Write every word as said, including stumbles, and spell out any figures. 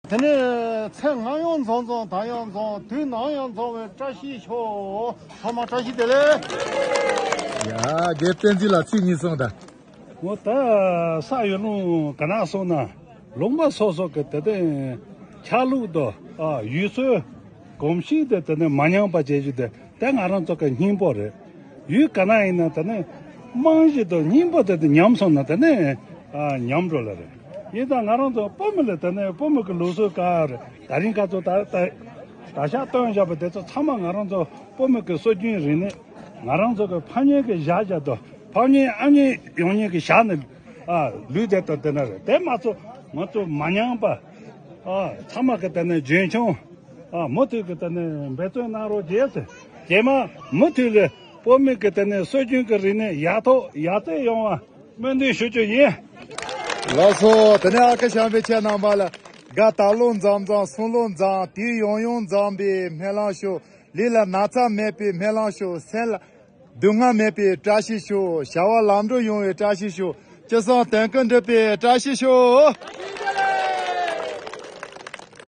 དེ་ནས་ཚེ་སྔ་ཡང་འཛོམས་འཛོམས་ད་ཡང་འཛོམས། དུས་ནམ་ཡང་འཛོམས་པའི་བཀྲ་ཤིས་ཤོག་ཚང་མ་བཀྲ་ཤིས་བདེ་ལེགས། ཡ། རྒན་བསྟན་འཛིན་ལགས་ཚིག་གཉིས་གསུངས་དང་། འོ་ད་ས་ཡོད་ལུང་ག་ན་སོང་ན་ལུང་པ་སོ་སོ་གི་དེ་དེ་ཆ་ལུགས་དང་ཨ་ཡུལ་སྲོལ་གོམས་གཤིས་དེ་དེ་ནས་མ་ཉམས་པ་བྱེད་རྒྱུ་དེ་དེ་ང་རང་ཚོ་གི་སྙིང་པོ་རེད། ཡུལ་ག་ན་ཡིན་ན་དེ་ནས་རྨང་གཞི་དང་སྙིང་པོ་དེ་དེ་ཉམས་སོང་ན་དེ་ནས་ཨ་ཉམས་འགྲོ་ལ་རེད། ཡིན་ཙང་ང་རང་ཚོ་བོད་མི་ལ་དེ་ནས་བོད་མི་གི་ལུགས་སྲོལ་ག་རེད། ད་རིང་ཁ་ཚོ་ད་ད་ད་ཤག་སྟོན་བཞག་པ་དེ་ཚོ་ཚང་མ་ང་རང་ཚོ་བོད་མི་གི་སྲོལ་རྒྱུན་རིག་གནས། ང་རང་ཚོ་གི་ཕ་མྱེས་ཀྱི་བཞག་བཞག་དང་ཕ་མྱེས་ཨ་མྱེས་ཡང་མྱེས་ཀྱི་བཞག་ནས་ཨ་ལུས་བསྡད་དང་དེ་ན་རེད། དེ་མ་ཚོ་ང་ཚོ་མ་ཉམས་པ་ཨ་ཚང་མ་གི་དེ་ནས་རྒྱུན་འཁྱོངས་ཨ་མུ་མཐུད་ཀྱི་དེ་ནས་འབད་བརྩོན་གནང་རོགས་བྱས་ཏེ་རྗེས་མ་མུ་མཐུད་ལས་བོད་མི་གི་དེ་ནས་སྲོལ་རྒྱུན་གྱི་རིག་གནས་ཡག་ཐོག་ཡར་ཚད་ཡོང་བ་སྨོན་འདུན་ཞུ་རྒྱུ་ཡིན། ལགས་སོ། དེ་ནས་ཨ་ཁུ་བྱམས་པའི་ཁྱེད་རྣམ་པ་ལ་དགའ་ད་ལོ་མཚམས་མཚམས་གསུམ་ལོ་མཚམས་དུས་ཡང་ཡང་མཚམས་པའི་སྨོན་ལམ་ཞུ། ལུས་ལ་ན་ཚ་མེད་པའི་སྨོན་ལམ་ཞུ། སེམས་ལ་སྡུག་བསྔལ་མེད་པའི་བཀྲ་ཤིས་ཤོག་བྱ་བ་ལམ་འགྲོ་ཡོང་བའི་བཀྲ་ཤིས་ཤོག་སྤྱི་བསང་དོན་ཀུན་འགྲུབ་པའི་བཀྲ་ཤིས་ཤོག